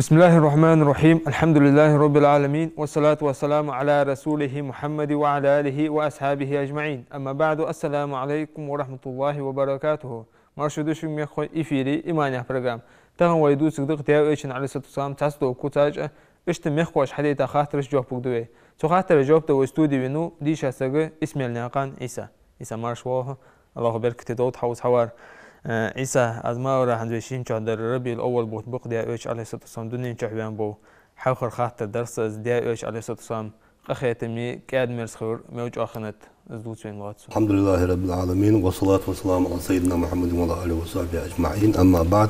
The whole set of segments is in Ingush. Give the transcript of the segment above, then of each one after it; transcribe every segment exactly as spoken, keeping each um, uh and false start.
بسم الله الرحمن الرحيم. الحمد لله رب العالمين. والصلاة والسلام على رسوله محمد وعلى آله وأصحابه أجمعين. أما بعد. السلام عليكم ورحمة الله وبركاته. Марша да шуга, мехкахой, эфире «Иман» яха программа. Тахан вай дувцаргда-кх Даьла Элчан, عليه الصلاة والسلام, цхьацца дола куцаш, иштта мехкахоша хьадайта хаттарашта жоп лургда вай. Цу хаттарашта жоп дала вай студе венав дийша саг Исмаилнаькъан Ӏийса. Ӏийса, марша воагӀалва, АллахӀа беркате долда хьа укхаза хьавар. Э, Ӏийса, аз ма аллара, хӀанз вай шийна чу дар РабиӀул-аввал бутт ба-кх Даьла Элча, عليه الصلاة والسلام, дунен чу ваьнна бола. Хьалхара хаттар дар са из: Даьла Элча, عليه الصلاة والسلام, къахетаме, кӀаьда-мерза хилар мел чӀоагӀа хиннад, из дувца вайна, лоацца. الحمد لله رب العالمين، والصلاة والسلام على سيدنا محمد وعلى آله وصحبه أجمعين. أما بعد.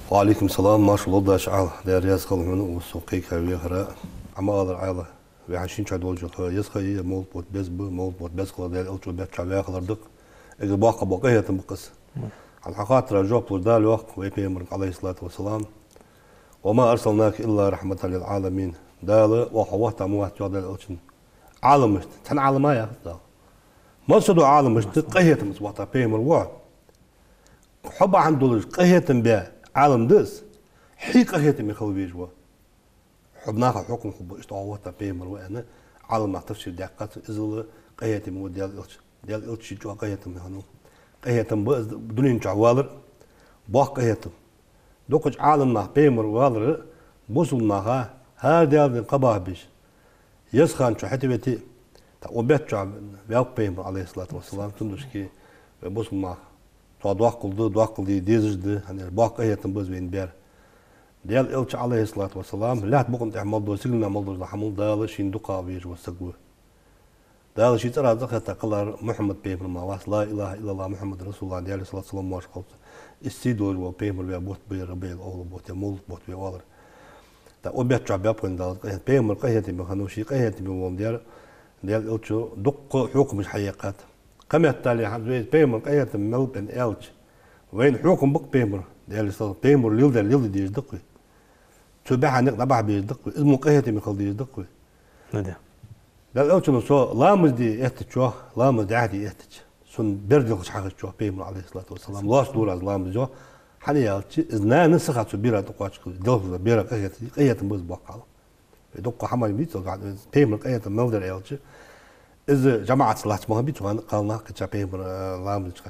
وعليكم السلام, марша воагӀалва, Ӏийса, Даьла раьза хилва хьона, укхаза со кхайка вехар. Ӏа ма аллара, Ӏийса, вай хӀанз шийна чу долча ха еза ха я, мовлид бутт беза ба, мовлид бутт беза хилар Даьла Элча бетта чу ваь хилар да-кх. Эггара боккха бола къахетам ба-кх из. Мгм. ХӀанз хьа хаттара жоп луш, Дала йоах вай Пайхамарга, عليه الصلاة والسلام: وما أرسلناك إلا رحمة للعالمين. Дала оаха хьо вахийта ма вац, йоах Даьла Элчана, Ӏаламашта, цхьан Ӏалама яхац Дала, массадолча Ӏаламашта къахетамца вахийта Пайхамар ва хьо. Хьо бахьан долаш къахетам баь Ӏалам да из, хьо къахетаме хила везаш ва. Хьо наха хьукам хургба, иштта оаха вахийта Пайхамар ва аьнна, Ӏаламнаха тафсир даьккхад цун, иззал къахетаме ва Даьла Элча. Даьла Элча ший чӀоагӀа къахетаме хиннав. Къахетам ба из дунен чу валар, боккха къахетам. Дукхача Ӏаламнаха Пайхамар валар бусалба наха хӀара Даьла дина кхаъ баха безаш. Еза ха чу хьатӀавете, тӀаккха укх бетта чу ваьв-кх Пайхамар, عليه الصلاة والسلام, цудухьа вай бусалба нах цох доккхал да, доккхал де дезаш да, хӀана аьлча боккха къахетам ба из вайна баьр. Даьла Элча, عليه الصلاة والسلام, лаьтта букъа тӀа мел дола, сигален мел дола хӀама Дала шийна дукха везаш вола саг ва. Дала ший цӀерагӀа цӀи хетта кхеллар Мухьаммад пайхамар мара вац, لا إله إلا الله محمد رسول الله, Даьлера салот-салам, моаршал хилда цунна. Из сий долаш вола пайхамар ваь бутт ба ер РабиӀул-аввал бутт, е мовлид бутт вай оалар. ТӀаккха укх бетта чу баьб хьона Дала къахетам. Пайхамар къахетаме хиннав, ше къахетаме волча Даьла Элчо дуккха хьукмаш хьаекхад. Кхыметтел хӀанз вай пайхамар къахетаме мел ба аьнна аьлча, вайна хьукам ба-кх пайхамар, Даьлера салот, пайхамаро леладаьр леладе дезаш да-кх вай. Цо баьха никъ дӀабахьа безаш да-кх вай. Из мо къахетаме хила дезаш да-кх вай. Ну да. Даьла Элчано: со ламаз де эттача, ламаз дӀаьха де эттача, сона бер делхаш хьахезача, пайхамар, عليه الصلاة والسلام, лоаца лора аз ламаз, йоах. ХӀана аьлча, из нана сиха цу бера тӀакхоачаш хилча, делхаш дола бер къахетам, къахетам ба из боккха хьал. Вай дуккха хӀамаш бийцалга, пайхамар къахетам мел дар аьлча, из жамаӀатаца лаьца ма хиннабий цу хана, кхалнах кхыча пайхамар, э, ламаза чу.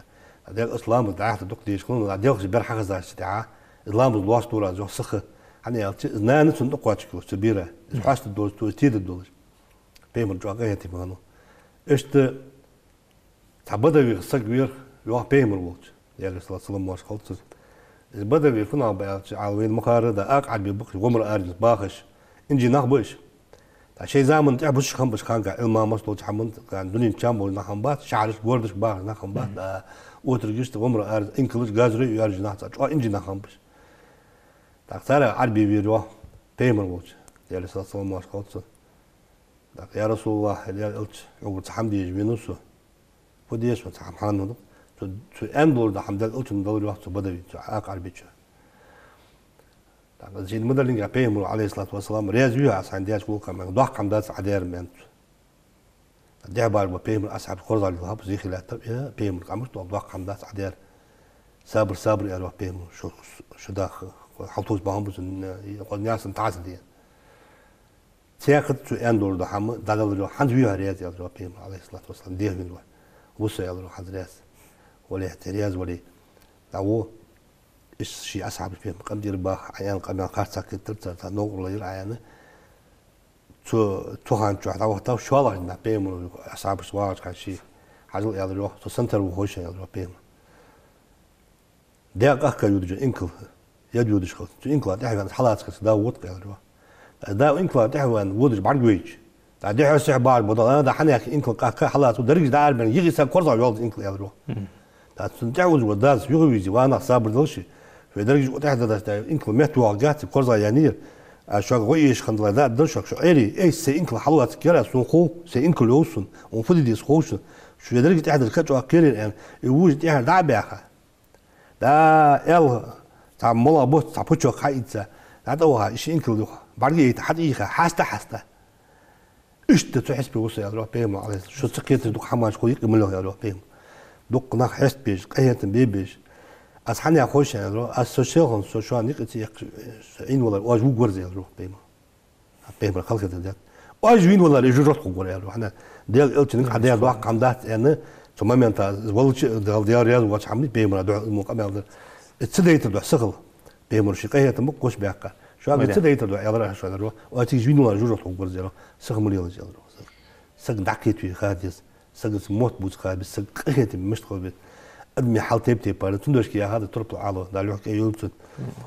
Даьла Элча ламаз дӀаьха дукха дезаш хиннав, делхаш бер хьахезача тӀехьа, из ламаз лоаца лора аз, йоах, сиха. ХӀана аьлча, из нана цунна тӀакхоачаш хилча цу бера, из хьоастаргдолаш, цо из тедергдолаш. Пайхамар чӀоагӀа къахетаме хиннав. Иштта цхьа бадавех саг вера, йоах, пайхамар волча, Даьлера салот-салам, моаршал хилда цунна. Из бадаве фу нах ба аьлча, Ӏа вайна ма харра, да, акха Ӏарбий ба-кх уж, гӀомара аренца бахаш, инжи нах ба уж. ТӀаккха шоай заман тӀа бусалба хиннаб уж, ханга Ӏилма, массадолча хӀаман, дунен чам болаш нах хиннабац, шахьарашка, городашка бахаш нах хиннабац, да, отрогашца, гӀомара аренца, инкалашка, газарашка йоаржа нах, цхьа чӀоагӀа инжи нах хиннаб уж. ТӀаккха царех Ӏарбий вера, йоах, пайхамар волча, Даьлера салот-салам, моаршал хилда цунна. ТӀаккха: «Я РасулаллахӀ, Даьла Элча, хьогара цхьа хӀама де везаш венав со». «Фу де везаш ва, цхьа хӀама ханна?» «Со аьнна долаш дола хӀама Даьла Элчано далар, йоах, цу бадавийца, цу акха Ӏарбийчо». ТӀаккха: «Шийна ма даллинге, пайхамаро, عليه الصلاة والسلام, раьза вий хьо аз хьайна даьча гӀулакха, ма доккха хӀама дац Ӏа даьр-м», — аьннад цо. Дехьа баьржа бола пайхамара асхьабаш хорзагӀлелхаб, зехилаьттаб, э, пайхамарга къамаш ду, доккха хӀама дац Ӏа даьр. «Сабар, сабар, — аьлар, йоах, пайхамаро, — шу, шу даха, хьалтувса бахьан ба цунна, э, кхо нясам тӀа хьалца де». Цхьаькха цо аьнна долаш дола хӀама дӀадалар, йоах. «ХӀанз вий хьо раьза?» — аьлар, йоах, пайхамаро, عليه الصلاة والسلام. «Дехьа венав, ваьлла». «Вусса», — аьлар, — «хӀанз раьза». «Вале, хӀаьта раьза вале. ДӀагӀо, иштта ший асхьабашка, пайхамара къаман тӀера баха, Ӏа аьнна къамаьл харцахьа кхийтар цар, цхьа новкъарло яр Ӏа», — аьнна. Цу, цу хана чухь дӀавахийтав шоллагӀча дийнахьа пайхамар асхьабашца вагӀача хана ше. «Хьажал, — аьлар, йоах, — со сенна тара ва хой шоана», — аьлар, йоах, пайхамаро. Даь къахка йодаш йола инкал, яд йодаш хилча, цу инкала тӀехьа ваьнна хьаллаца хилча, да вода-кх, аьлар, йоах. ТӀаккха да инкала тӀехьа ваьнна водаш бӀаргавайча, тӀаккха дехьа-сехьа баьржа бола да, хӀана аьлча инкал къахка хьаллаца, дерригаш дӀаарабаьнна, юха из саг корзагӀвоаллац инкал, аьлар, йоах. ТӀаккха цунна тӀехьа водаш вола дас юхавийрза, ва нах, сабар дилла шоай, шоай дерригаш тӀехьа дадаш, тӀаккха инкал меттавоагӀаргвац, корзагӀъяьннаяр. Аз шуга гӀо эшаш хиннадале, да, да шуга, шу Ӏери, эй, сай инкал хьаллацаргьяр аз, сона хов, сай инкал йовз сона, цун фу де деза хов шоана, шоай дерригаш тӀехьа дадаш кхы а чӀоагӀа кхерар, аьнна, из вож тӀехьара дӀа а баьха. Да, аьлча, цхьа моллагӀа бутт, цхьа пучок хьаийца, дӀатӀаваха, из ший инкал юха бӀаргаяйта, хьатӀайийха, хьаста-хьаста. Иштта цу хьисапе вусса, аьлар, йоах, пайхамаро, عليه الصلاة والسلام. Шо ца кхеташ дукха хӀамаш хул юкъе мел, аьлар, йоах, пайхамаро. Дукха нах хьестабеш, къахетам бе безаш. Аз хьанна ховш, аьлар, аз со шелхана, со шоана юкъе ца эккхаш, со Ӏийна валар, оаш вувргвар из, аьлар, пайхамар. Пайхамар халхетар даьд. Оаш вийна валар, из жожагӀате хургвар, аьлар. ХӀана? Даьла элчанга хьадаь доккха хӀама дац аьнна, цу момента из валча, Даьла, Даьла раьза воацача хӀаманна пайхамара духьа мо къамаьл дар. Из ца дайтар духьа са хила. Пайхамара ший къахетам ба гуш баьккха. Шоана из ца дайтар духьа, аьлар, аз шоана, аьлар, оаш цига вийна валар, жожагӀате хургвар из, аьлар. Са хила ма леладе, аьлар. Саг дӀакхетаве ха деза. Сагаца мотт бувца ха беза, саг къахетаме мишта хила беза. Адамий хьал тайп-тайпара да, цудухьа яхад турпал Ӏалашо, Дала юхь кӀай йойла цун.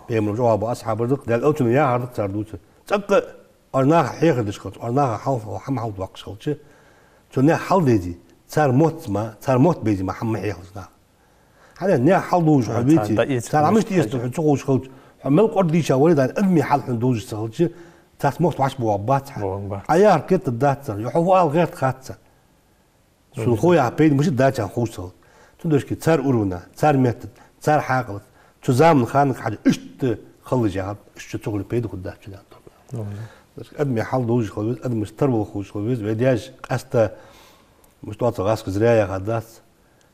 Пайхамара чӀоагӀа бола асхьабаш да-кх, Даьла элчано яхар да-кх цар дувцар. ЦӀаккха оаш наха хьехар деш хилча, оаш наха хьал, хӀама хьалдоаккхаш хилча, цу наьха хьал дайзе, цар мотт ма, цар мотт байзе ма хӀама ма хьехалаш наха. ХӀана аьлча наьха хьал довзаш хьо веце, цар хӀама мишта эцаргда хьона ца ховш хилча, хьо мел кӀордийча вале а, адамий хьал хьона довзаш ца хилча, царца мотт вӀашагӀбоагӀаргбац хьа. Ӏа яхар кхетаргдац царна, е хьо фу ала гӀерта хац царна. Цунна хов яха пайда мишта да царна ховш ца хилча. Цудухьа цар уровне, цар метте, цар хьаькъалца, цу заман ханага хьежжа, иштта хилалаш яхар, иштта ца хуле пайда хургдац цунна, аьнна. Адамий хьал довзаш хила веза, адамашта тара вала ховш хила веза, вай даьша къаьстта, мишта оал цох, гӀазкхаша зря яхар дац.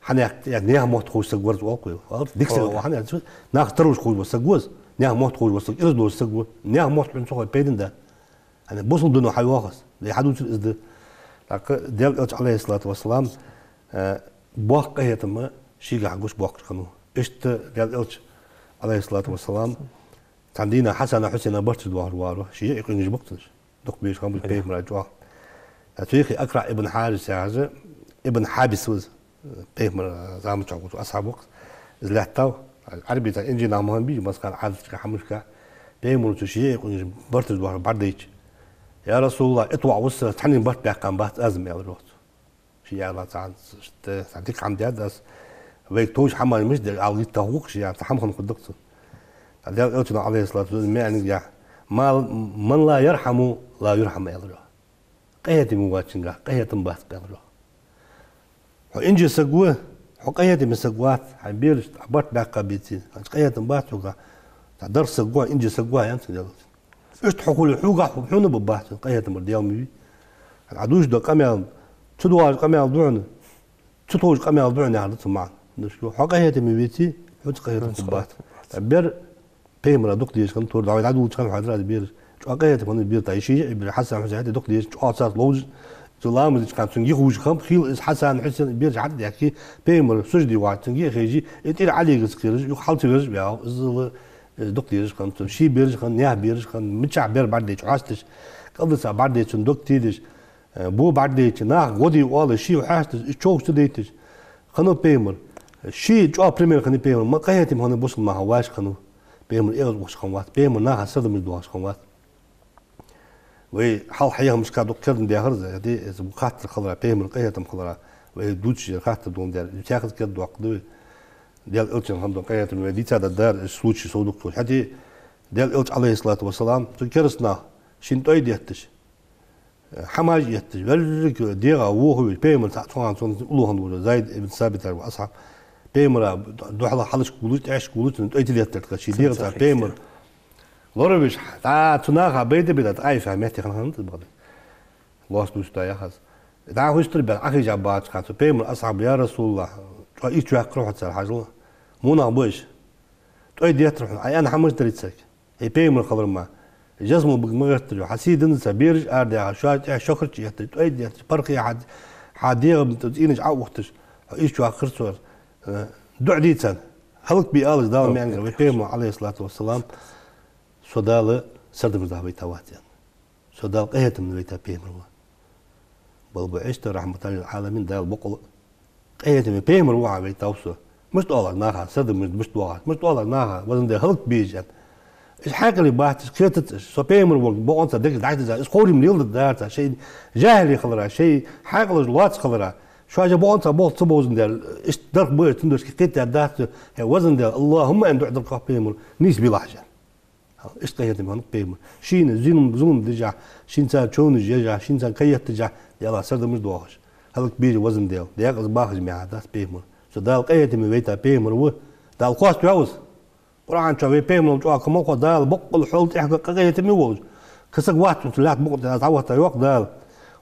ХӀана аьлча, наьха мотт ховш саг вар из, оал-кх вай. Оал, дика саг ва, хӀана аьлча, нахаца тара луш ховш вола саг ва из, наьха мотт ховш вола саг, ираз долаш саг ва. Наьха мотт хьона ца хой пайда да. ХӀана, бусалба дино хьайоах из, вай хьадувцар из да. ТӀаккха Даьла элча, Ӏалайхи ссалату вассалам, э, боккха къахетам шийгахьа гуш боаккхаш хиннав. Иштта Даьла элча, Ӏалайхи ссалату вассалам, цхьан дийнахьа Хьасана, Хьусена барташ доахаш вар, ший йиӀий къонгаш ба-кх цунаш. Дукха безаш хиннаб уж пайхамара чӀоагӀа. Цу юхе Акраъ ибн Хьабис яхаш, ибн Хьабис ва из, пайхамара заман чухь волча асхьабех из лаьттав. Ӏарбий цхьа инженах ма хиннабий, массахана Ӏадаташка, хӀамашка. Пайхамара цу ший йиӀий къонгаш барташ доахаш бӀаргадайча: «Я РасулаллахӀ, итт воӀ ва са, цхьаннена барт баьккха бац аз-м», — аьлар йоах цо. Ший яла цхьан, цхьа дика хӀама даьд аз. Вайга товш хӀамаш мишта да, ала гӀиттах гӀулакх ший яла, цхьа хӀама хинна хургда-кх цунна. ТӀаккха Даьла элчано, Ӏалайхи ссалату вассалам, маьӀанга яхар: «Ман ла ярхьаму ла юрхьам», — аьлар йоах. Къахетаме воацачунга къахетам бац, аьлар йоах. Хьо инженер саг ва, хьо къахетаме саг вац, хьай берашта барт баьккха беце, хьанца къахетам бац хьога, цхьа дарх саг ва, инженер саг ва, аьннад цунга Даьла элчано. Иштта хьо хуле, хьогахьа, хьона ба бац, къахетамара Даьла ма вий. Ӏа дувцаш дола къамаьл, ца доагӀаш къамаьл да хьона, ца товш къамаьл да хьона, яхар да цун маӀан. Дошко, хьо къахетаме веце, хьоца къахетам хургбац. Бер пайхамара дукха дезаш хиннад, тора дӀа вай дӀадувлача хана хьадра аз бераш. ЧӀоагӀа къахетам хиннад бера тӀа. Ший йиӀий бер Хьасан, Хьусайн дукха дезаш, чӀоагӀа царца ловзаш, цу ламаза чу хана цунга ховш хиннаб, хийла из Хьасан, Хьусайн бераш хьатӀадаьхке, пайхамар сужуде вахача цунга а ховш, из тӀера Ӏалигаца кхераш, юха хьал ца вирзаш а ваьв, из Э, дукха дезаш хиннад цун. Ший бераш хиннад, наьха бераш хиннад, мичахьа бер бӀаргадайча хьоасташ, кӀалдиса бӀаргадайча цун дог тийдеш, э, бо бӀаргадайча, наха гӀо де оалаш, ше хьоасташ, из човхаш ца дайташ. Хиннав пайхамар. Ший чӀоагӀа пример хиннай пайхамара. Ма къахетаме хиннай бусалба наха вӀашагӀ хиннав. Пайхамар эгӀазлуш хиннавац. Пайхамар наха сардамаш доахаш хиннавац. Вай хьалха хьехамашка дукха керда даьхар из, хӀаьта из хаттар хилара, пайхамара къахетам хилара, вай дувцаш яр хаттар долаш дар. Из цхьаькхаза керда доаккхаргда вай. Даьла элчан хинна дола къахетам вай дийца дар, из случай сов дукха хул. ХӀаьта Даьла элча, Ӏалайхи ссалату вассалам, цу кераста наха шийна тӀой детташ, хӀамаш етташ, верригача дегӀа вохавеш, пайхамар цхьа цу хана цунна уллув хинна волаш, Зайд ибн Сабит яхаш вола асхьаб, пайхамара духьала хьалхашка гуллуш, тӀехьашка гуллуш, цунна тӀой тӀадеттар тха, ший дегӀаца пайхамар лоравеш, дӀа цу наха байда-байда ТӀаиф яха метте хинна хиннад из бакъда. Лоаца дувцаш да яхаш. ДӀахо уж тӀара баьнна, Ӏохайша баьхача хана цу пайхамара асхьабаша: «Я РасулаллахӀ, чӀоагӀа ийрча ваьккхар хьо цар, хьажал. Во нах ба уж. ТӀой деттар хьона, Ӏа аьнна хӀама мишта дир царга? Хьай пайхамар хилар мара, жезмал бага ма гӀертар, хьа сий динза цар, бераш арадаьха, шоаш тӀехьа шохарча етташ, тӀой детташ, пархе хьа, хьа дегӀа цӀийнаш Ӏоухаш, хьо ийрча ваьккхар цо, э, дуӀа де царна, хӀалакбе алаш Дала маьӀанга». Вай пайхамара, Ӏалайхи ссалату вассалам: «Со Дала сардамаш даха вайтавац, — аьннад. — Со Дала къахетамна вайта пайхамар ва. Бал буӀиста рахьматан лил Ӏаламин, Дала бокъонца къахетаме пайхамар ва хьа вайтав со. Мишта оалар наха, сардамаш мишта доахаш, мишта оалар наха, везан Даьла, хӀалакбе уж, аьнна». Уж хьаькъале бац уж, кхетац уж. Со пайхамар волга бокъонца дег дӀадизза, из ховре-м леладергдар цар, шоай жахӀилий хилара, шоай хьаькъалаш лоаца хилара. Шоаш бокъонца болх ца бовзаденна, иштта дарх ба уж, цудухьа кхетадаьдац уж. ХӀай везан Даьла, Аллахьумма аьнна дуӀа дар-кх пайхамара, нийсбелахь уж, аьнна. Иштта къахетаме хиннав пайхамар. Шийна зулам, зулам деш, шийна цар човнаш еш, шийна царна кхайетташ, Даьлах сардамаш доахаш, хӀалакбе уж, везан Даьла, декъаза бахаш ма хиннавац пайхамар. Со Дала къахетаме вайта пайхамар ва. Дала хоаставаьв из. Къуръан чу вай пайхамарал чӀоагӀа ка мел хов, Дала боккъал хьол тӀехьагӀа къахетаме волаш, кхы саг вац цу лаьтта букъа тӀа дӀавахийта, йоах Дала.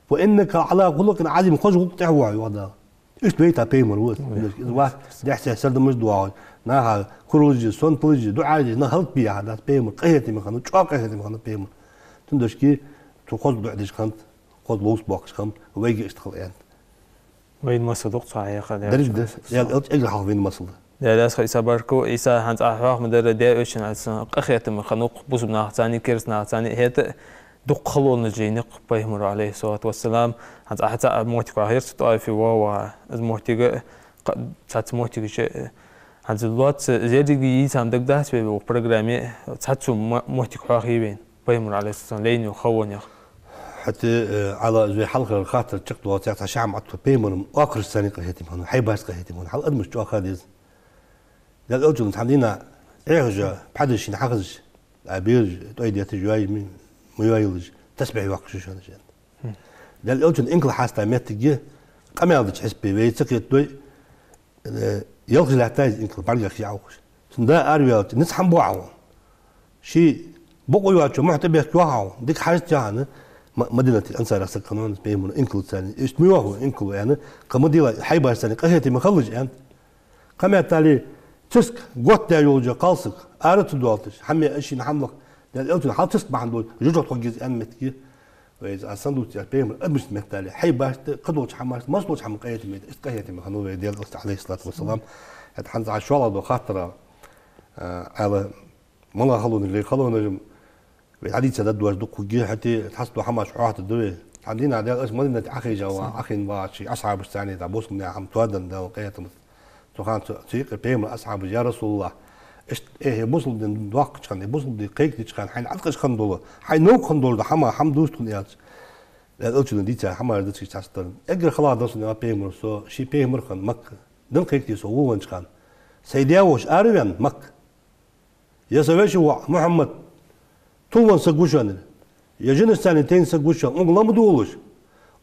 «Ва иннака лаӀала хулукъин Ӏазим», хоза гӀулакха тӀа ва хьо, йоах Дала. Иштта вайта пайхамар ва из. Из вац дехьа-сехьа сардамаш доагӀаш, наха куралаш, сонталаш, дуӀаш, нах хӀалакбе яхаш дац пайхамар, къахетаме хиннав, чӀоагӀа къахетаме хиннав пайхамар. Цудухьа цо хоза дуӀа деш хиннад, хоза ловца боаккхаш хиннав, вайга иштта хила аьннад. Вайна масал да-кх цо хьаяхар. Деррига да. Даьла элча эггара хьалха вайна масал да. Даьла раьза хилва, Ӏийса баркал, Ӏийса, хӀанз Ӏа хьоахадаьр Даьла элчан, Ӏийсан къахетаме хиннав-кх бусалба нахаца а, керста нахаца а, хӀаьта дукха халонаш жайнай-кх пайхамара, Ӏалайхи ссалату вассалам. ХӀанз Ӏа цхьа моттиг хьоахайир цу ТӀоифе вагӀа, из моттиг, кха-, цхьацца моттигаш, хӀанз лоацца, из еррига йийца хӀама дагадац вай укх программе, цхьацца мо-, моттиг хьоахайий вайна, пайхамара, Ӏалайхи ссалам, лайна йола халонех. ХӀаьта, э, Ӏала, из вай хьалхарча хаттара чакхдоаллача цхьа ши хӀама Ӏоттаду: пайхамара оакхарашца къахетаме хиннав, хьайбашца къахетаме хиннав. Хьал адамашта чӀоагӀа хеза. Даьла элчано цхьан дийнахьа Ӏехаш, пхьадеш шийна хьахезаш, а бераш тӀой детташ йоай ма, ма йоалаш, тасбихь йоаккхаш я шоана, аьннад. Даьла элчан инкал хьаста моттиг я, къамаьл деча хьисапе вай ца кхетадой, э, ялх ди латт из инкал бӀаргех йиӀалхаш. Цун да араваьлча: низ хӀана бу Ӏа? Ший бокъо йоацачо мухь тӀабехка йоах Ӏа, дика хьажа яхаш, Ма-, Мадинате ансарех саг хиннав пайхамара инкалца. Иштта ма йоах ва инкал, аьнна, кхы ма дилла, хьайбашца къахетаме хилалаш, аьннад. Кхыметтел цӀенга готта йола кхалсаг ара ца доалийташ, хӀама а шийна хӀама лаха, Даьла элчано хьал цӀенга бахьан долаш жожагӀате хьогӀа еза аьнна моттиг я. Вай из сан дувцар, пайхамар адамашта меттел, хьайбашца, кхыдолча хӀамашца, массадолча хӀаманна къахетаме, иштта къахетаме хиннав вай Даьла элча, Ӏалайхи ссалату вассалам. ХӀаьта хӀанз Ӏа шоллагӀа дола хаттар, а, Ӏала, мел халонаш лай, халонаш вай хьадийца даддош дукха хургья, хӀаьта цхьацца дола хӀамаш хьоахадаьд вай. Цхьан дийнахьа Даьла элча Мадинате Ӏохайша ва, Ӏохайна вагӀача ший асхьабашца цхьана, дӀа бусалба наьха хӀама тоаденна, Даьла къахетамца. Цу хана цу, цу юкъе пайхамара асхьабаша: «Я Расулаллахь, иштта, э, хӀай бусалба ди доаккхача хана, хӀай бусалба ди кхайкадеча хана, хьайна Ӏаткъаш хинна дола, хьайна новкъа хинна дола хӀама, хӀама дувца тхона», — аьлча, Даьла элчано дийца хӀамаш да цига цхьацца дар. Эггара хала дар сона, аьннад пайхамара, со ше пайхамар хинна Макка, дин кхайкаде со вувлача хана, сай даь-воша араваьнна Макка. Е са веший воӀ Мухьаммад тувлавенна саг ва шоана, е жинашца тайна саг ва шоана, укхунга ла ма довлалаш.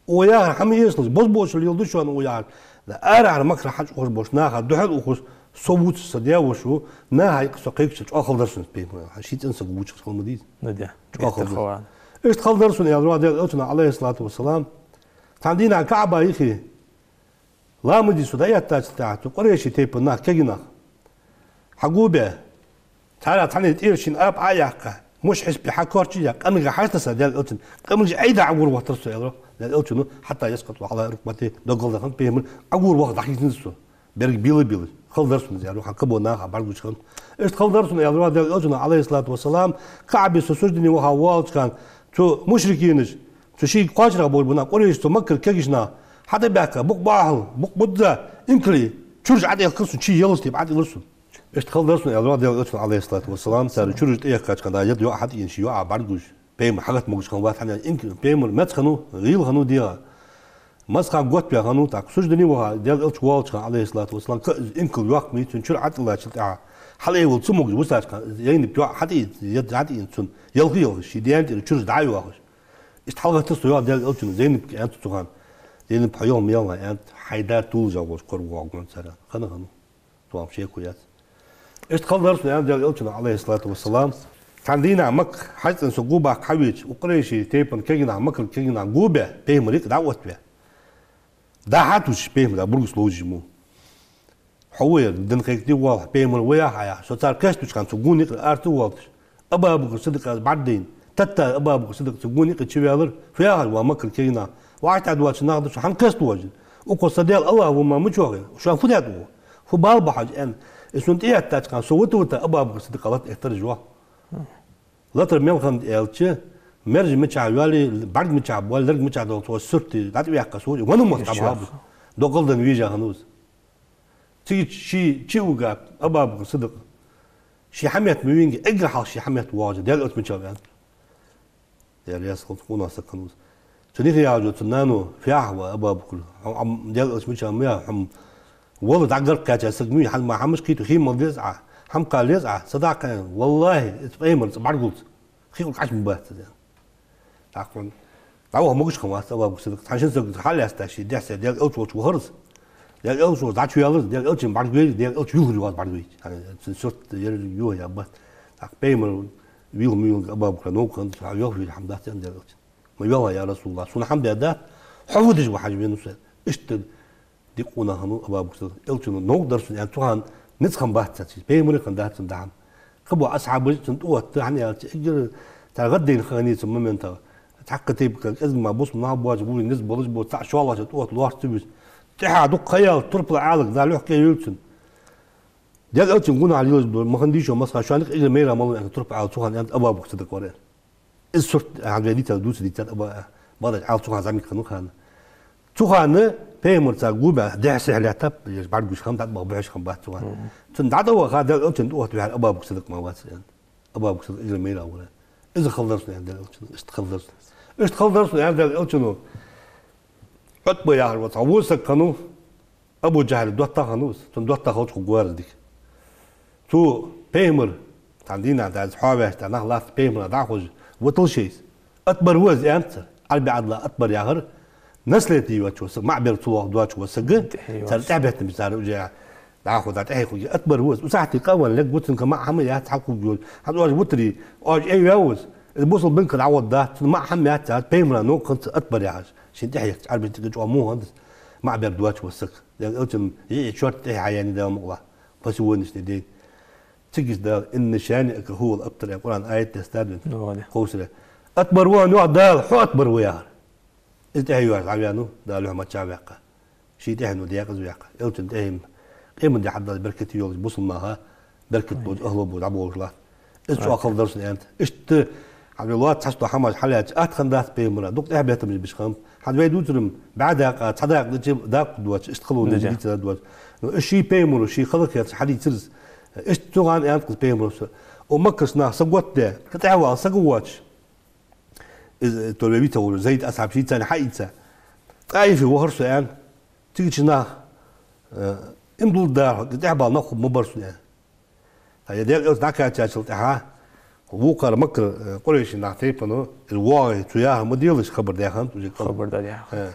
Укхо яхар хӀама эсалаш, бозбуунчал леладу шоана укхо яхар. Ара-ара Маккара хьачуухаш болча наха духьал ухаш, со вувц, са даь-воша ва, наха юкъе со кхайкача чӀоагӀа хала дар сона, пайхамар, ший цӀен саг вувцаш хила ма дий из. Да, да. ЧӀоагӀа хала дар. Иштта хала дар сона, аьннад Даьла элчано, Ӏалайхи ссалату вассалам. Цхьан дийнахьа КаӀба юхе ламаз де со дӀаэттачул тӀехьагӀа, цу къурайший тайпан нах, кагий нах хьагобаь, царех цхьанне тӀера шийна апа Ӏо а яьккха, муш хьисапе хьакорчий а яьккха, къамага хьаштаса Даьла элчан, къамага Ӏайда Ӏогора вахийтар со, аьлар Даьла элчано, хьатта яскъатӀу Ӏала рукъабатихӀи, доггал дахант пайхамар, Ӏогора ваха дӀахийцанзар со. Берригаш била-билаш, хала дар сона из, аьлар, хӀанз кхыбола наха бӀаргагуш хиннаб. Иштта хала дар сона, аьлар Даьла элчано, Ӏалайхи ссалату вассалам, КаӀбе со суждане ваха воалача хана, цу мушрикинаша, цу шийга кхоачаргболаш бола нах, къурайший, цу Маккара кагий нах, хьатӀабаьхка, букъ бахьал, букъ будза, инкалий чураш ӀотӀаехкар сона, чу яллаш тайпа ӀотӀаелар сона. Иштта хала дар сона, аьлар Даьла элчано, Ӏалайхи ссалату вассалам, цар чураш тӀаехкача хана, дӀа яд йоӀ хьатӀаена, ший йоӀа бӀаргагуш, пайхамар хьагӀатта могаш хиннав, вац хьона, инк-, пайхамар меца хиннав, гӀийла хиннав дегӀа. Массахана готта ваь хиннав, тӀаккха суждане ваха Даьла элча воалача хана, Ӏалайхи ссалату вассалам, кхы из инкал йоаккх ма йий, цун чура ӀотӀаеллачул тӀехьагӀа, хьалъайвала ца могаш висача хана, Зайнаб йоӀ хьатӀаийца, яд хьатӀаийца цун, йилхе-йилхе, ший даьна тӀера чураш дӀа а йоахаш. Иштта хьалгӀаттар со, йоах, Даьла элчано Зайнабга, аьннад цу хана. Зайнаб, хьо йоах ма йоаллахь, аьннад, хьай да тувлаш йоагӀаш кхоачаргвоагӀа гонцара. Хиннав, хиннав. Цу хана шеко яц. Иштта хала дар сона, аьннад Даьла элчано, Ӏалайхи ссалату вассалам. Цхьан дийнахьа Макка хьажцӀен со гобаккха хьавеача, укх къурайший тайпан кагий нах, Маккара кагий нах гобаь, пайхамара юкъе дӀаоттаваь, дӀа-хьа тувсаш, пайхамара бургас ловзаш мо. Хьо ва ер, дин кхайкаде воалл, пайхамар ва яхаш, со цар кхестача хана цу гона юкъера ара ца воалийташ, Абу-Бакр Сиддикъа бӀаргадайна, тӀатта Абу-Бакр Сиддикъ цу гона юкъе чуваьлар, фу яхар ва Маккара кагий нах? Ва хьайта дувцаш нах да, со хӀана кхеставу оаш? Укхо са Даьла АллахӀ ва ма мича вахе, шоана фу даьд укхо? Фу бала ба хьажа, аьнна. Из цунна тӀаэттача хана, со вита-вита Абу-Бакр Сиддикъа лата эттар из, йоах. Латар мел хиннад аьлча, мераж мичахьа йоале, бӀарг мичахьа боале, лерг мичахьа доале, цо сурт дӀатӀаваьккха, со венна мотт къамаьл ба. Доккхал дан вижа хиннав из. Цига ший чу а вига Абу-Бакр Сиддикъ, ший хьаметта ма венге, эггара хьалха ший хьаметта воагӀаш, Даьла элча мича ва, аьннад. Даьла раьза хилва, къонах саг хиннав из. Цун юхе яхаш йола цун нано: фу яхар ва, Абу-Бакр, хьо Ӏа Даьла элча мича ма яхар, хьо-м вала дӀагарга кхаьча саг ма вий, хьа-м хӀамаш кхийтта хий мала деза Ӏа, хӀама кхаьча леза Ӏа, садакъа хьайна, валлахӀи, из пайхамарца бӀаргагулц хий кхача ма бац из, аьнна. ТӀаккха дӀаваха могаш хиннавац Абу-Бакр Сиддикъ. Цхьан шин сага хьалъяьсташ, дехьа-сехьа Даьла элча волча вахар из. Даьла элча волча дӀачуваьлар из, Даьла элчан бӀаргавайра, Даьла элча вийлхар йоах бӀаргавайча. ХӀана, цун сурт еррига юхаяьбац. ТӀаккха пайхамар вийлха ма вийлхинге Абу-Бакра новкъа хиннад, хьо йоах вийра хӀама дац, аьннад Даьла элчано. Ма йоаллахь, я Расулаллахь, сона хӀама даьдац, хьо фу деш ва хьажа венав со. Иштта Дика къонах хиннав Абу Бакр Сиддикъ. Элчано новкъа дар сона аьннад, цу хана низ хинна бац царна, пайхамар хинна дац цун даьхьа. Кхы бола асхьабаш цунна тӀаоттаду, хӀана аьлча, эггара цар гӀаддайна хиннай цу моментах. Цхьаккха тайпара кӀезига мара бусалба нах боацаш, бури низ болаш бола, цхьа шоллагӀчо тӀаотта лоархӀаш ца веза. ТӀехьа дукха ха яьлча, турпал Ӏаларгда лоьхкъе йолчун. Даьла Элчан гонахьа лелаш дола, ма хинна дийша масха, шоана эггара майрагӀа мала ва аьнна турпал Ӏала цу хана аьннад Абу Бакр Сиддикъага. Из сурт хьан вай дийцад, дувцаш дийцад Аба-, Бакр Ӏала цу хана зӀамига хиннав хана. Цу хана пайхамар цар губа дехьа-сехьа лаьттаб, еш бӀаргагуш хиннаб, дӀатӀабаха бухьаш хиннабац цу хана. Цунна дӀатӀаваха Даьла Элчан тӀаоттаваьхар Абу Бакр Сиддикъ мара вац аьнна. Абу Бакр Сиддикъ эггара майрагӀа вар. Из хала дар сона аьннад Даьла Элчано, иштта хала дар сона. Иштта хала дар сона аьннад Даьла Элчано. Ӏутба яхар ва цхьа вон саг хиннав, Абу ДжахӀла доттагӀа хиннав из, цун доттагӀа хилча хургвар из дика. Цу пайхамар, цхьан дийнахьа даьлча хьо ваьшта нах латта пайхамара дӀахьош, витал шайца. Атбар ва из аьннад цар, Ӏарбий Ӏадала атбар яхар, наследие йоацаш вола саг, маӀа бер цул ваха доацаш вола саг, ТӀехье цар йоацаш. ТӀехьабеттам бис цар уже дӀахо дӀа тӀехье хургья. Атбар ва из, усахьти къаван лег ва цунга маӀа хӀама яц, хьалкхувргйолаш. ХӀанз оаш вутарий, оаш Ӏе ваьв из, из бусалба динга дӀагӀоргдац, цунна маӀа хӀама яц, цар пайхамара новкъа хиннад цу атбар яхаш. Шийна тӀехьа ехкача Ӏарбий тӀа чӀоагӀа муха хиннад из маӀа бер доацаш вола саг. Даьла Элчан йиӀий чорта тӀехьа хьаяьннай Даьла мукъалахь. По сегодняшний день. Цига из Дала: «إن شانئك هو الأبتر», аьнна Къуръан аят дестад вайна. Ну, валя. Кховсаре. Атбар ва хьона йоах Дала, хьо атбар ва яхар. Из тӀехье йоацаш дӀаваьннав, Дала юхьмарча ваьккха. Ший тӀехьено декъаза ваьккха. Элчан тӀехье-м къематди хьадаллалца беркате йолаш бусалба наха, беркат болча ахӀло болаш дӀаболаш латт. Из чӀоагӀа хала дар сона аьннад. Иштта, хьавелла цхьацца хӀамаш хьалаьцача, атта хиннадац пайхамара, дукха тӀехьабеттамаш беш хиннаб. ХӀанз вай дувцар-м, бӀаь дакъа, цхьа дакъа дича даккха доацаш, иштта хало низ дийца доацаш. Ну, из ший пайхамаро, ший хала кхеташ хьадийцар из. Иштта цу хана аьннад-кх из пайхамаро: «Укх Маккарча наха саг оттадаь, кхы тӀехьавала саг воацаш». Из, э, тора вай вита волча Зайд асхьаб шийца хьаийца. ТӀаифе вахар со аьнна. Цигача наха, э, иман дулларгдар хьо, кхы тӀехьабала нах хургма бар сона аьнна. ТӀаккха ер Даьла Элча дӀакхаьчачул тӀехьагӀа, вокхар Маккара, э, Къурайший наха тайпано, из воагӀе, цо яхар ма делаш, хабар даь хиннад уже кӀал. Хабар даь яхар. Э,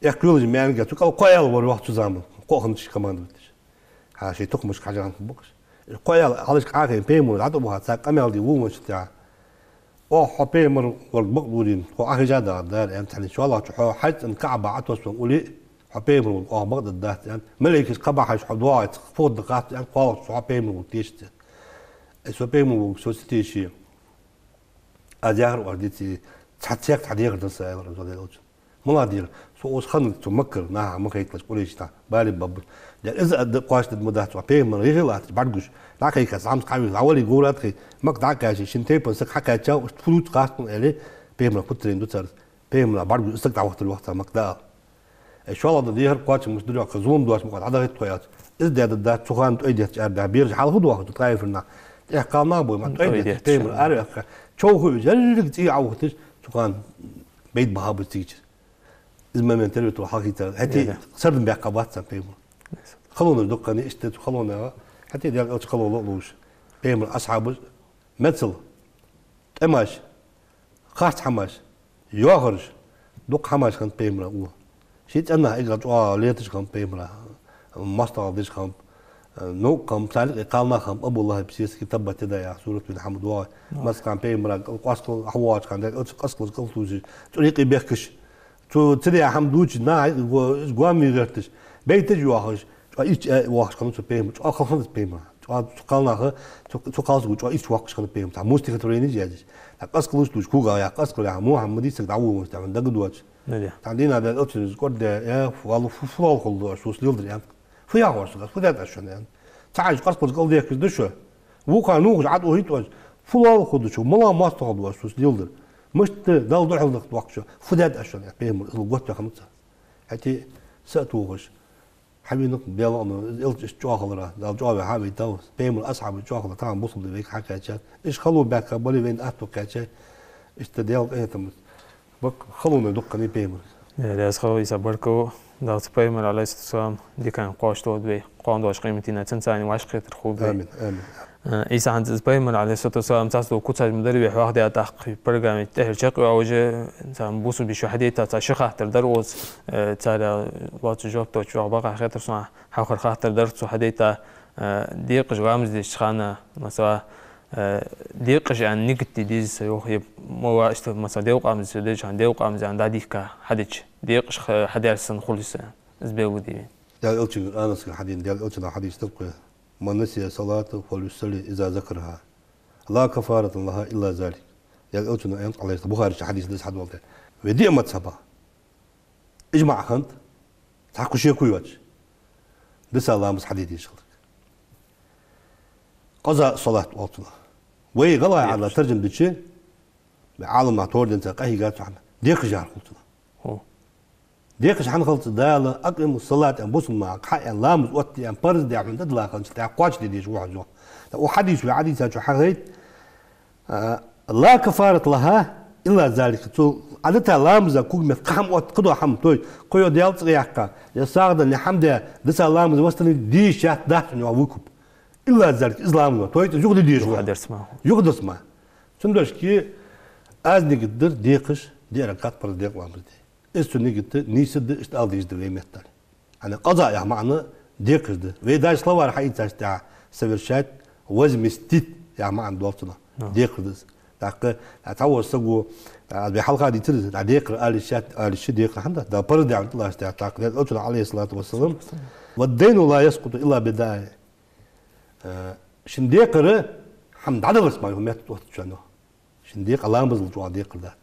эхь кхоьлаш маьнга, цу кӀал кхоъ аьла вар йоах цу заман. Кхоъ хиннача команда виташ. Хьа, шоай тукхамашка хьажа хиннаб бокъаш. Кхоъ аьла, хьалхашка Ӏохайна пайхамаро дӀатӀабаха, цар къамаьл де вувланчул тӀехьагӀа. Оаха хьо пайхамар варг бакъ дуврийна, тхо Ӏохайша дагӀаргда аьннад цхьанне. ШоллагӀчо хьо хьаьццӀен КаӀба Ӏотоссавенна уле, хьо пайхамар варг оаха бакъдергдац аьннад. Малейкаш кхаъ бахьаш хьо доагӀа, ца фу даккхац аьннад, кхоалагӀчо хьо пайхамар варг тешац аьннад. Э, со пайхамар варг со ца теше, аз яхар оаш деций, цхьа цхьаккха цхьа дехар дар са, аьлар аз Даьла Элчанга. МалагӀа дехар? Со укхаза хинна цу Маккара наха ма хайталаш, Къурайший наха, баре бабба. Даьра, из а да кхоачашдергда ма дац, цу пайхамара гӀеххье латташ бӀаргагуш, дӀакхайкача зӀамига хьавий, хьавале говра тӀа хий, Макка дӀакхаьчача, шун тайпан саг хьакхаьчав, иштта фу дувц кхаччалца аьле, пайхамара путтарена ду цар. Пайхамара бӀаргагуш из саг дӀавахийтар йоах цар Макка дӀаала. Э, шоллагӀа дар дехар кхоачам мишта дар йоах, зулам доацаш мукъагӀа дӀадахийта тхо яц. Из даьдац, цу хана тӀой детташ арабаьхьа, бераш хьалха доахаш, тӀаифарий нах. ТӀехьа кхалнах бой, ма тӀой детташ, пайхамар арабаьхка. Чов ху уж, еррига цӀий Ӏоухийташ, цу хана бейт бахьа бу цигача. Из момент тервитал хьалхийцар. ХӀаьта сардам баьккха бац царна пайхамар. Халонаш дукха хиннай иштта цу халонех. ХӀаьта Даьла Элча халонах лувш. Пайхамара асхьабаш, мецал, тӀемаш, харц хӀамаш, йоахараш, дукха хӀамаш хиннад пайхамара улла. Ший цӀеннахьа эггара чӀоагӀа леташ хиннаб пайхамара, моастагӀал деш хиннаб, новкъа хиннаб, царна юкъе кхалнах хиннаб, Абу ЛахӀаб сесаги, таббат яда яха сурат вайна хьамда доагӀа. Массакхана пайхамара кӀал-, къоастал хьавоагӀача хана, Даьла Элча къаскалаш кӀалтувсаш, цӀерий юкъе бехкаш, цу цӀерий хӀама дувцаш, наха го-, гом ве гӀерташ, бейташ йоахаш, чӀоагӀа ийрча воахаш хиннав цу пайхамар, чӀоагӀа хала хиннад из пайхамар. ЧӀоагӀа цу кхалнаха, цу, цу кхалсаго чӀоагӀа ийрча воаккхаш хиннав пайхамар. Цхьа мустихотворени яздеш. Цхьа къаскалаш дувцаш, кога яха къаскал яха, муха хӀама ма дий саг дӀавоагӀаш, тӀехьа дага доацаш. Цхьан дийнахьа Даьла Элчано из кӀордадаь: «Э, валла, фу, фу лоалахо да оаш, соца леладер?» аьннад. «Фу яхар сога, фу даьд аз шоана?» аьннад. Цхьа хьажа къаскалаш кӀалдехкаш да шо. Вокхар нувхаш Ӏотохийт оаш. Фу лоалахо да шо, малагӀа моастагӀал да оаш, соца леладер? Мишта Далла духьал даха доахк шо? Фу даьд аз шоана? Пайхамар из готта хиннав цар. ХӀаьта са а тохаш, хьавена-кх Даьла, ну, из Элча иштта чӀоагӀа хиларах, Дала чӀоагӀа ве хьавайтав из. Пайхамара асхьабаш чӀоагӀа хилар, тахан бусалба дин вайга хьакхаьчад. Иштта хало баьхка бале, вайна атто кхаьчай. Иштта Даьла къахетамца. Бакъ халонаш дукха хиннай пайхамара. Э, раьза хилва, Ӏийса, баркал. Дала цу пайхамара, Ӏалайхи ссалату вассалам, дикан кхоачаш долда вай, кхоана долча къематдийнахьа цунца вай вӀашагӀкхетар хургда вай. Амин, амин. Э, Ӏийса, хӀанз из пайхамар, Ӏалайхи ссалату вассалам, цхьацца дола куцаш ма дарий вай хьоахадаь, тӀаккха программа тӀехьара чакхйоагӀа уже, цхьа бусалба йиша хьадайта, цхьа ши хаттар дар укхаза, э, цар лоацца жоп тохача бакъахьа хетар сона, хьалхара хаттар дар цо хьадайта, э, декъаш ламаз деча хана, масала, э, декъаш аьнна нигат де дезий са йоах, е ма ва иштта, масала, делкъа ламаз деча хана делкъа ламаз аьнна дӀадийхка хьадича, декъаш ха-, хьадаьр санна хулий са, из белгалде вайна. Даьла Элчангара, Анасагара хьадена, Даьла Элчан хьадис да-кх: «من نسي صلاة فليصلها إذا ذكرها لا كفارة لها إلا ذلك». Даьла Элчано аьннад, Ӏалайхи ссалам, Бухарийча хьадис да из хьадоаладаь. Вай диъ мазхӀаба иджмаӀ хиннад, цхьаккха шеко йоацаш, диса ламаз хьаде дезаш хилар. Къазаъ салат оал цунах. Вай гӀалгӀай Ӏаьдала таржам дича, вай Ӏаламнаха тора денз къахьийгад цу хӀаман. Декхаш яхар хул цунах. Хо. Декхаш хӀана хул цунах? Дала «أقيموا الصلاة» аьнна, бусалба наха хьааьнна, ламаз оттаде аьнна, парз даь хӀама да, дӀадилла хилча, тӀаккха кхоачашде дезаш ва хьо, йоах. ТӀаккха укх хьадисо, вай хьадисачо хьахайт: «لا كفارة لها إلا ذلك». Цу Ӏа дита ламаза когаметта кхы хӀама отт, кхыдола хӀама, то есть кхыйола Даьла цӀи яьккха, е сагӀа даь, е хӀама даь, диса ламаз восстановить де дезаш яц, дац цунна, йоах, выкуп. «إلا ذلك», из ламаз, то есть юха де дезаш ва. Юха дарс ма. Юха дарс ма. Цудухьа аз нигат дир декхаш, диъ ракаӀат парз даькъа ламаз де. Из цу нигата нийса да, иштта ала дезаш да вай меттала. ХӀана, къазаъ яха маӀан декхаш да. Вай даже словарь хьаийцача тӀехьа, совершать, возместить яха маӀан долаш да цунах. Ну. Декхаш да из. ТӀаккха, а, цхьаволча саго, а, вай хьалха дийцар из, а, декхар ала йиш яц, ала йиш я, декхар хӀана да? Да парз даьнна тӀалаш тӀехьа, тӀаккха Даьла Элчано, Ӏалайхи ссалату вассалам: «والدين لا يسقط إلا بداء». Э, шун декхар хӀама дӀадаларца мара юха метта оттац шоана. Шун декхар ламазал чӀоагӀа декхар да.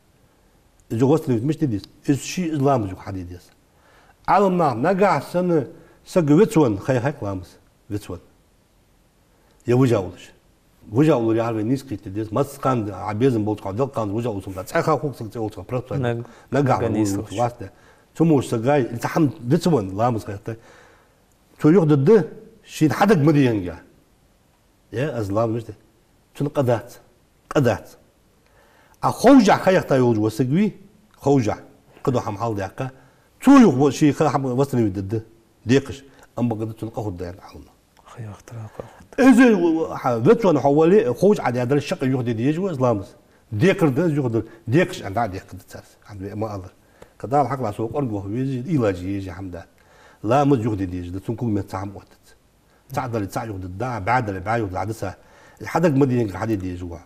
Из юха восстановить мишта де деза? Из ший из ламаз юха хьаде деза. Ӏаламнаха, нагахьа санна саг вицвенна, хайх-кх ламаз, вицвенна. Е вижа уллаш. Вижа уллар яхар вай нийса кхетаде деза. Массахана Ӏа безам болча хана, делкъа хана вижа уллаш хӀама да. ЦӀаьхха хул саг, цӀи йолча хана, просто наг-, нагахьа нага нийса уллаш хул. Вац да. Цу мо сага, или цхьа хӀама вицвенна ламаз хетта, цо юха дергда, шийна хьадага ма деханга. Е, аз ламаз мишта де? Цунна къа дац. Къа дац. А ховшшехь хайх тӀа йолаш вола саг вий, ховшшехь, кхыдола хӀама хьалдаьккха, цо юха во-, ший ха хӀама восстановить дергда, декхаш. Амма бакъда цунна къа хургда аьннад Ӏаламнаха. Хайх тӀара къа хургда. Из, хьа, вицвенна хьо вале, ховш Ӏа даьдар шаккхе юха де дезаш ва из ламаз. Декхар да из юха дар. Декхаш аьнна дӀадехкаргда цар из. Хьан ве ма аллара. Кхы Дала хьакъ лаьца къоргох везаш, уйлаш езаш хӀама дац. Ламаз юха де дезаш да, цун когаметта цхьа хӀама оттац. ЦаӀ дале цаӀ юха дергда, бӀаь дале бӀаь юха дергда, дӀадиса. Хьадага ма деханга хьаде дезаш ва.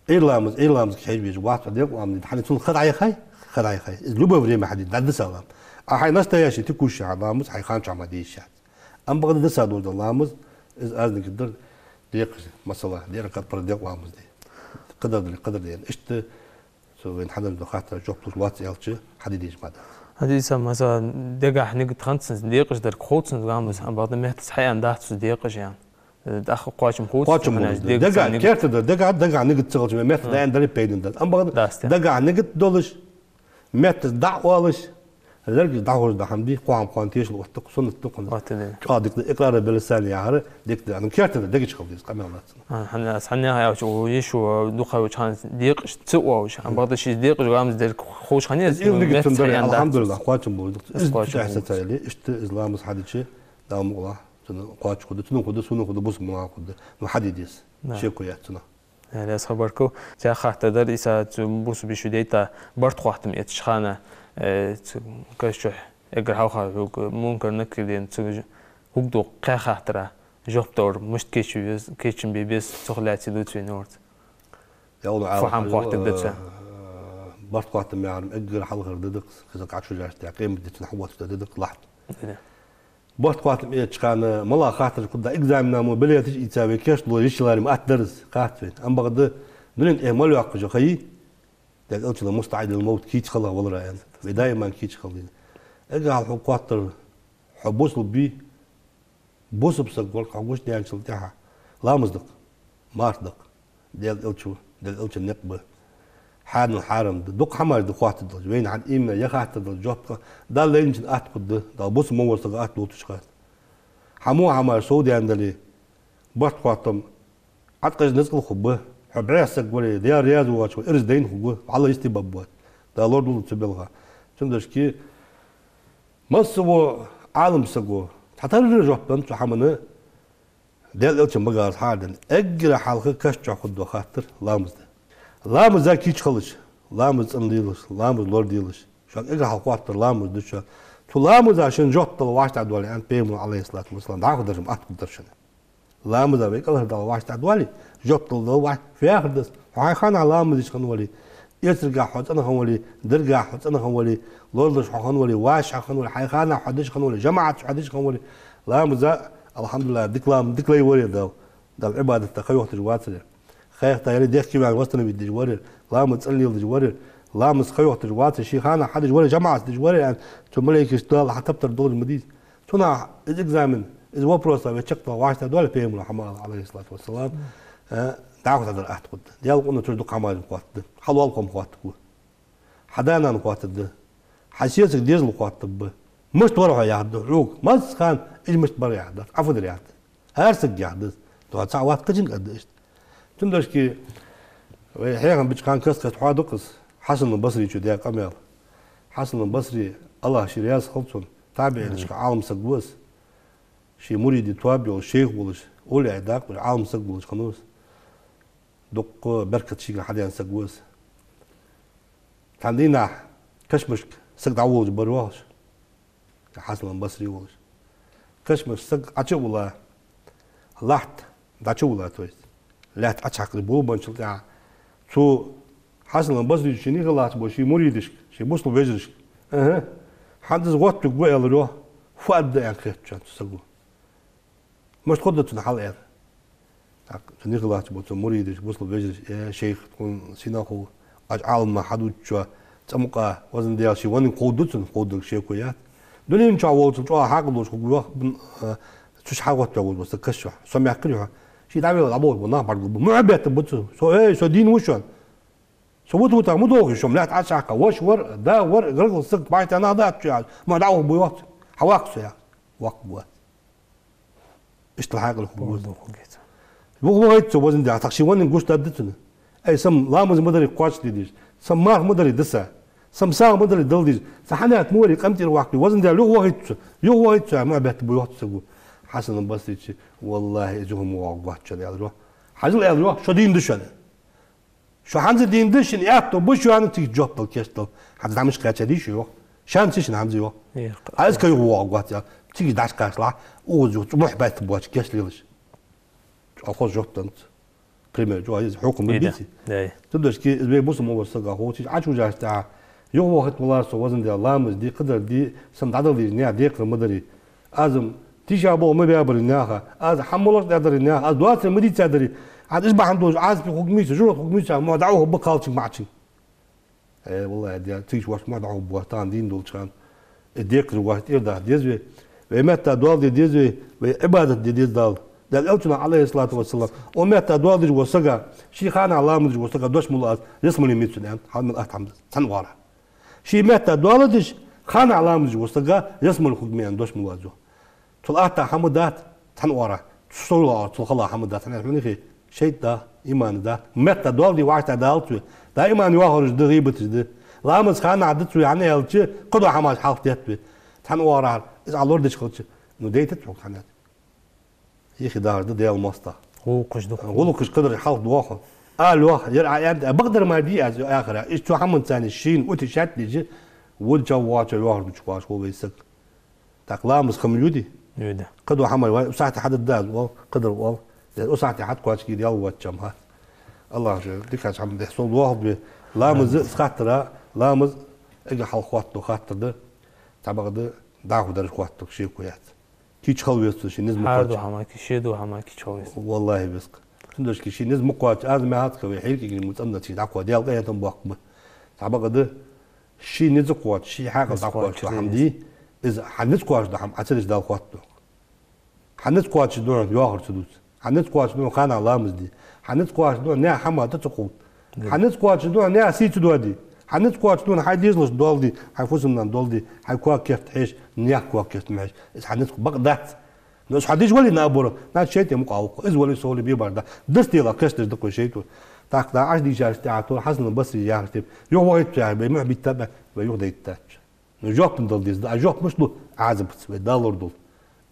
Ӏуйра ламаз, Ӏуйра ламазга хьежа везаш вац хьо, делкъа ламаз де, хьона цунна ха дӀаяхай, ха дӀаяхай. Из любое время хьаде, дӀадиса ламаз. А хьай настоящий, текущий хьа ламаз, хьай хана чу ма де йиш яц. Амма бакъда диса долаш дола ламаз, из аз нигат дир декхаш, масала, диъ ракаӀат парз делкъа ламаз де. Кхыдар дале, кхыдар де. Иштта цу вайна хьаденна дола хаттара жоп луш вац аьлча, хьаде дезаш ма дац. Хьадиса, масала, дегахьа нигат хиннад цун декхаш дар, ховш цун ламаз, амма бакъда меттаца хьааьнна дац цо декхаш аьнна. Э, тӀаккха кхоачам хул цун, кхоачам болаш да. Дегахьа нигат. Керта да, дегахьа, дегахьа нигат ца хилча, метта дӀааьнна дале, пайдана дац. Амма бакъда дегахьа нигат долаш, меттаца дӀа а оалаш, лергаш дӀахьош да хӀама дий, кхо хӀама кхоана тешал оттаду-кх, суннат да-кх. Оттаду. ЧӀоагӀа дика да, икърар биллисани яхар дика да. Ну, керта да, дега чу хила деза, къамаьл дац цунах. А, хӀана, аз хьаннеха аьлча, укх йишу дукха йолча хана декхаш ца оалаш, амма бакъда ший декхаш ламаз дерг ховш хиннай, из нигат цун дале, алхьамдулиллахь, кхоачам болаш да-кх. Из кхоачам болаш да-кх. Иштта из ламаз хьадича, Дала мукъалахь, цунна кхоачаш хургда, цунна хургда, сона хургда, бусалба наха хургда. Ну, хьаде деза. Да. Шеко яц цунах. Э, лаьца хабар кхы. Цхьа хаттар дар, Ӏийса, цу бусалба йишу дайта барт-хоаттам эцача хана, э, цу каша чу эггара хьалха хьога Мункар Накир дена цу хӀуг дукха кхаь хаттара жоп далар мишта кийча вез-, кийчам бе беза, цох лаьца дувц вайна орц. Фу хӀама хоаттаргда цо? Э, барт-хоаттам яхар эггара хьалхара да-кх, кхы а кхачу жаштя, къематдийнахьа хьаотташ да-кх лахьт. Да. Барт-хоаттам эцача хана мел хаттараш хургда, экзаменаца мо билеташ ийца вай кийчдолаш йиша ларим атта дар из, хац вайна. Амма бакъда дунен тӀа мел йоккха жо ха йий, Даьла Элчано «مستعد للموت» кийча хила валара аьнна. Вай даим кийча хила деза. Эггара хьалха хьога хоаттар, хьо бусалба вий, бусалба саг вар-кх хьо гуш даьнначул тӀехьа, ламаз да-кх, марха да-кх, Даьла Элча ва, Даьла Элчан никъ ба, хьанал хьарам да, дукха хӀамаш да хоаттаргдолаш, вайна хьа именно ер хаттаргдолаш жоп да-кх, Дала лайначун атта хургда, Дала бусалба ма вар сага атта долаш хургда. Хьа мо хӀамаш сов даьнна дале, барт-хоаттам Ӏаткъаш низ кӀал хургба, хьо бӀеха саг вале, Даьла раьза воацаш вале, ираз дайна хургва, вӀалла йисте баргба. Дала лорадолда цу белха. Цудухьа массавола Ӏалам саго цхьатарра жоп денна цу хӀаманна, Даьла Элчан багара хьаарадаьнна, эггара хьалха каша чу хургдола хаттар ламаз да. Ламаза кийча хилча, ламаз цӀена лелаш, ламаз лораделаш, шуга эггара хьалха хоаттар ламаз да шоана. Цу ламаза шун жоп дала вӀаштӀехьадоале, аьннад Пайхамаро, Ӏалайхи ссалату вассалам, дӀахо дар шоана, атта хургдар шоана. Ламаза вай кӀалхардала вӀаштӀехьадоале, жоп дала дала вӀаштӀехьа, фу яхар да из? Хьо хьай ханахьа ламаз деш хинна вале, Эцаргахьа хьо цӀена хинна вале, дерригахьа хьо цӀена хинна вале, лорадеш хьо хинна вале, вӀашагӀа хьо хинна вале, хьай хана хьо деш хинна вале, жамаӀатаца хьо деш хинна вале, ламаза, алхьамдулиллахӀ, дика лам-, дика лай варий Дала. Дала Ӏибадата ха йохийташ вацар. Хайрта яри дехке ваьнна восстановить деш варий, ламаз цӀена леладеш варий, ламаз ха йохийташ вацар, ший хана хьадеш варий, жамаӀатаца деш варий, аьнна, цу малейкашта Дала хьатаптар долаш ма дий из. Цунах из экзамен, из вопрос а вай чакхдала вӀаштӀехьадоале, пайхамара хӀама аьлар, Ӏалайхи ссалату вассалам, э, дӀахо дӀадар атта хургда. Даьла къуна чура дукха хӀамаш хоаттаргда. Хьа лоалахо хоаттаргва. Хьа да-нана хоаттаргда. Хьа сесаг, дезал хоаттаргба. Мишта вар хьо яхаргда хьога. Массахана из мишта бар яхаргдац. Ӏа фу дир яхаргда. ХӀара сага яхаргда из. Духьа цхьа ватт кхычунга аргда иштта. Цудухьа вай хьехам бича хана каст-каста хьоадукъ аз Хьасан аль-Басрийчо даь къамаьл. Хьасан аль-Басри, АллахӀ ший раьза хилва цунна, табиӀинашка Ӏалам саг ва из. Ший муридий тоаба йолаш, шайх волаш, овлияий дакъа волаш, Ӏалам саг волаш хиннав из. Дукха беркат шийгара хьадена саг ва из. Цхьан дийнахьа кашамашка саг дӀаволлаш бар йоахаш, Хьасан аль-Басри волаш. Кашамашка саг Ӏочу а вилла, латта дӀачу а вилла, то есть лаьтта Ӏочухьакхаш болабенначул тӀехьагӀа, цу Хьасан аль-Басрийчо ший нихалахьча бола ший муридашка, ший бусалба вежарашка: «ХӀанз из гӀоттавергва», — аьлар йоах, — «фу аргда?» — аьнна хаьттача цу саго. «Мишта хургда цун хьал?» — аьлар. ТӀаккха цу нихалахьча бола цун муридаш, бусалба вежараш: «Э, шайх, тхона синах хов, Ӏа Ӏалам нах хьадувцачоа цӀа мукъагӀа, везан Даьла, ший ваннаг ховргда цунна, ховргдар шеко яц. Дунен чу волчул чӀоагӀа хьаькъал долаш хургва йоах, э, цу чу хьагӀоттавергвоз ва саг кашамашка. Со мехкарий хьо, ше дӀавелла дӀаболхаш бола нах бӀаргагургба. Мухьаббат ба цун. Со, эй, со дийна ва шоана. Со вита-витах ма дохий шоана, лаьтта Ӏочухьакха, воша вар, да вар, гаргара саг, бахьтана нах дац шо аьлча, мухь дӀаухаргба бой йоах цо. Хьаваккха со», — яхаш. Ваккха вац. Иштта хьаькъал хургва из. Юха вахийт цо, везан Даьла, тӀаккха ший ваннаг гуш даргда цунна. «Ай, са-м ламаз ма дарий кхоачашде дезаш, са-м марха ма дарий диса, са-м сагӀа ма дарий дала дезаш, са хьанатта ма варий къинтӀера ваккхий, везан Даьла, юха вахийт цо, юха вахийт цо», — аьнна, мухьаббат ба йоах цу саго. Хьасан аль-Басрийчо: «ВаллахӀи, из юха ма воагӀаргвац шоана», — аьлар йоах. «Хьажал, — аьлар йоах, — шо дийна да шоана. Шо хӀанз а дийна да, шун аьттув ба шоана цига жоп дала, кийчдала. ХӀанз дӀа мишта кхаьчад шо йоах. Шанс я шун хӀанз а йоах. Ӏа из кхы юха воагӀаргвац», — аьлар. Цига дӀакхаччалца, укхаза юха цу мухьаббат боацача кийчлелаш. ЧӀоагӀа хоза жоп деннад цо. Пример чӀоагӀа еза, хьокхам бе дийци. Цудухьа из вай бусалба волча сага ховча, Ӏочувижача тӀехьагӀа: «Юха вахийта валар со, везан Даьла, ламаз де, кхыдар де, са-м дӀадала дезаш наьха декхар ма дарий. Аз-м тийшаболх ма баьбарий наха, аз хӀама малаш дӀадарий наха, аз доацар ма дийцадарий. ХӀанз из бахьан долаш Ӏазапе хургвий со, жожагӀате хургвий со, мухь дӀаухаргба кхалчунга, маӀачунга». Э, валлахӀи, Даьла, цига воаш мухь дӀаухаргба, тахан дийна долча хана. Э, декхар воаш тӀера даха деза вай. Вай метта доал де деза вай, вай Ӏибадат де деза Далла. Даьла Элчано, Ӏалайхи ссалату вассалам, укх метта доал деш вола сага, ший ханахьа ламаз деш вола сага дош ма лу аз, ялсмале ма вий цунна, аьнна, хьалха мел атта хӀама да из, цхьан оагӀорахьа. Ший метта доал деш, ханахьа ламаз деш вола сага ялсмале хургва ма вий аьнна дош ма лу аз, йоах. Цул атта хӀама дац цхьан оагӀорахьа, цул совгӀа оагӀорахьа, цул хала хӀама дац, хӀана аьлча, хьона хий, шайтӀа да, иман да. Метта доал де вӀаштӀехьадалац вай. Даиман йоахараш да, гӀийбаташ да. Ламаз ханахьа дац вай, хӀана аьлча, кхыдола хӀамаш хьалхадетт вай. Цхьан оагӀорахьара из Ӏа лорадеш хилча, ну, дайтац хьога, хӀана аьлча, юхе дахар да Даьла моастагӀа. ГӀулакхаш да. ГӀулакхаш, кхыдараш хьалхадоах хьона. Ала йоах, ер Ӏа аьннад, бакъдар мара дий аз ахара. Иштта цу хӀаманца шийна утешать деш, вуд ча воагӀача йоахар дучу кхоаш хул вай саг. ТӀаккха ламаз хӀама юди? Юди. Кхыдола хӀама вай, укх сахьте хьадаргда аз, оал, кхыдар оал. Укх сахьте хьатӀакхоачаргья Даьла воацача хӀамах. АллахӀа дикача хӀаман духьа совдоахалда вай. Ламаз, амин, из хаттар, ламаз эггара хьалха хоаттадо хаттар да. Цхьабакъда дӀахо дараш хоаттаргда, шеко яц. Кийча хила веза цун, ший низ ма кхоачча. ХӀара ду хӀама, ки-, ши ду хӀама кийча хила веза. ВаллахӀи, веза-кх. Цудухьа ший низ ма кхоачча, аз ма хьац-кх вай, хьиркигни ма цӀенна, ший дӀакхоачча, Даьла къахетам боаккхаргба. Цхьабакъда ший низ кхоачча, ший хьаькъал дӀакхоачча, низ кхоачча, хӀама дий, из хьа низ кхоачча дола хӀама Ӏа ца дича Дала хоаттадергда. Хьа низ кхоачча дола хӀама йоахар ца дувц. Хьа низ кхоачча дола хӀама ханахьа ламаз де. Хьа низ кхоачча дола хӀама наьха хӀаман тӀа ца кховда. Хьа низ кхоачча дола хӀама наьха сий ца доаде. Хьа низ кхоачча дола хӀама хьай дезалашта доал де, хьай фусам-нанна доал де, хьай ког-керт хьежа, наьха ког-керт ма хьежа. Из хьа низ кхоачча бакъ дац. Но из хьо деш вале, наоборот, нах шайтӀа мукъагӀа ва-кх. Из вале, со вале бе бара да. Дас Даьла кхесташ да-кх вай шайтӀо. ТӀаккха дӀа Ӏаш дийшача тӀехьа, то Хьасан аль-Басри яхар тайпа, юха вахийта цо яхар, вай мухь бийтта бе, вай юха дайтадац. Ну, жоп-м дала деза да, а жоп мишта лу? Ӏазапаца, вай далор дол.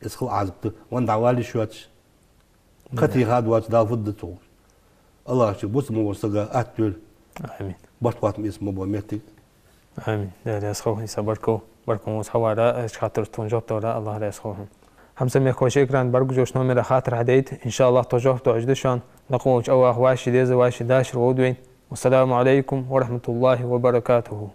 Из хила Ӏазап да, ванна дӀавалийта йиш йоацаш. Кхы тӀехьа доацаш Дала фу дергда цо. АллахӀа ший бусалба волча сага атта дойла. Амин. Барт-баттам эца ма бола моттиг. Амин. Даьла раьза хилва хьона, Ӏийса, баркал. Баркал ва хьона хьавара, иштта хаттарашта тхона жоп далара, АллахӀ раьза хилва хьона. Хьамсара мехкахой, шун экрана бӀаргагуш йолча номера хаттар хьадайта, иншааллахӀ, тхо жоп доаккхаш да шоана. Дакъа волча АллахӀа вӀаший деза, вӀаший дашар волда вайна. Ассаламу Ӏалайкум ва рахьматуллахӀи ва баракатухӀу.